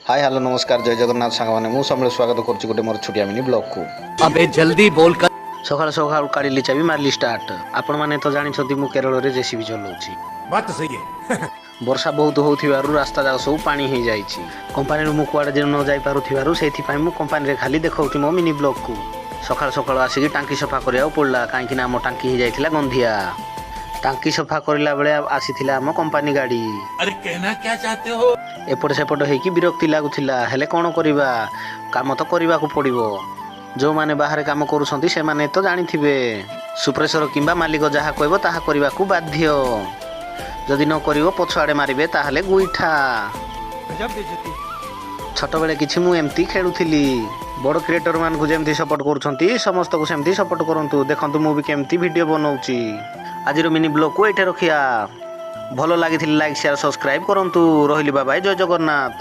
High, hello, ନମସ୍କାର, ଜୟ ଜଗନ୍ନାଥ ସାଙ୍ଗମାନେ। ମୁଁ ସମୟ ସ୍ୱାଗତ କରୁଛି ଗୋଟେ ମୋର ଛୋଟିଆ ମିନି ବ୍ଲଗ୍କୁ। अबे जल्दी बोल कर। ସକାଳୁ ସକାଳୁ କାଢ଼ିଲି ଚାବି, ମାରିଲି ଷ୍ଟାର୍ଟ। ଆପଣମାନେ ତ ଜାଣିଛନ୍ତି, ମୁଁ କେରଳରେ ଜେସିବି ଚଲାଉଛି। बात तो सही है। ବର୍ଷା ବହୁତ ହେଉଥିବାରୁ ରାସ୍ତା ଯାକ ସବୁ ପାଣି ହେଇଯାଇଛି। କମ୍ପାନୀରୁ ମୁଁ କୁଆଡ଼େ ଯେ ନ ଯାଇପାରୁଥିବାରୁ ସେଇଥିପାଇଁ ମୁଁ କମ୍ପାନୀରେ ଖାଲି ଦେଖାଉଛି ମୋ ମିନି ବ୍ଲଗ୍କୁ। ସକାଳୁ ସକାଳୁ ଆସିକି ଟାଙ୍କି ସଫା କରିବାକୁ ପଡ଼ିଲା, କାହିଁକି ନା ଆମ ଟାଙ୍କି ହେଇଯାଇଥିଲା ଗନ୍ଧିଆ। ଟାଙ୍କି ସଫା କରିଲା ବେଳେ ଆସିଥିଲା ଆମ କମ୍ପାନୀ ଗାଡ଼ି। अरे, कहना क्या चाहते हो? ଏପଟ ସେପଟ ହେଇକି ବିରକ୍ତି ଲାଗୁଥିଲା, ହେଲେ କ'ଣ କରିବା, କାମ ତ କରିବାକୁ ପଡ଼ିବ। ଯେଉଁମାନେ ବାହାରେ କାମ କରୁଛନ୍ତି, ସେମାନେ ତ ଜାଣିଥିବେ, ସୁପରଭାଇଜର କିମ୍ବା ମାଲିକ ଯାହା କହିବ ତାହା କରିବାକୁ ବାଧ୍ୟ। ଯଦି ନ କରିବ, ପଛଆଡ଼େ ମାରିବେ ତାହେଲେ ଗୁଇଠା। ଛୋଟବେଳେ କିଛି ମୁଁ ଏମିତି ଖେଳୁଥିଲି। ବଡ଼ କ୍ରିଏଟରମାନଙ୍କୁ ଯେମିତି ସପୋର୍ଟ କରୁଛନ୍ତି, ସମସ୍ତଙ୍କୁ ସେମିତି ସପୋର୍ଟ କରନ୍ତୁ। ଦେଖନ୍ତୁ, ମୁଁ ବି କେମିତି ଭିଡ଼ିଓ ବନଉଛି। ଆଜିର ମିନି ବ୍ଲଗ୍କୁ ଏଇଠି ରଖିବା। ଭଲ ଲାଗିଥିଲେ ଲାଇକ୍, ସେୟାର, ସବସ୍କ୍ରାଇବ୍ କରନ୍ତୁ। ରହିଲି, ବାବାଇ, ଜୟ ଜଗନ୍ନାଥ।